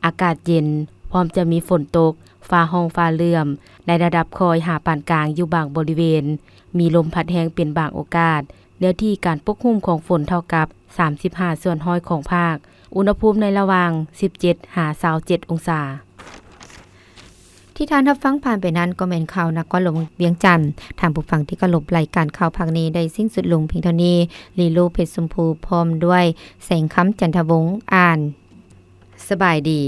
ອາກາດເຢັນ, ພ້ອມຈະມີຝົນຕົກ, ຟ້າຮ້ອງຟ້າເຫຼື້ອມໃນລະດັບຄ່ອຍຫາປານກາງຢູ່ບາງບໍລິເວນ, ມີລົມພັດແຮງເປັນບາງໂອກາດ. ເນື້ອທີ່ການປົກຄຸມຂອງຝົນເທົ່າກັບສາມສິບຫ້າສ່ວນຮ້ອຍຂອງພາກ. ອຸນຫະພູມໃນລະຫວ່າງສິບເຈັດຫາຊາວເຈັດອົງສາ. ທີ່ທ່ານຮັບຟັງຜ່ານໄປນັ້ນກໍແມ່ນຂ່າວນະຄອນຫຼວງວຽງຈັນ. ທ່ານຜູ້ຟັງທີ່ເຄົາລົບ, ລາຍການຂ່າວພາກນີ້ໄດ້ສິ້ນສຸດລົງພຽງເທົ່ານີ້. ລີໂລ ເພັດຊົມພູ ພ້ອມດ້ວຍ ແສງຄຳ ຈັນທະວົງ ອ່ານ. ສະບາຍດີ.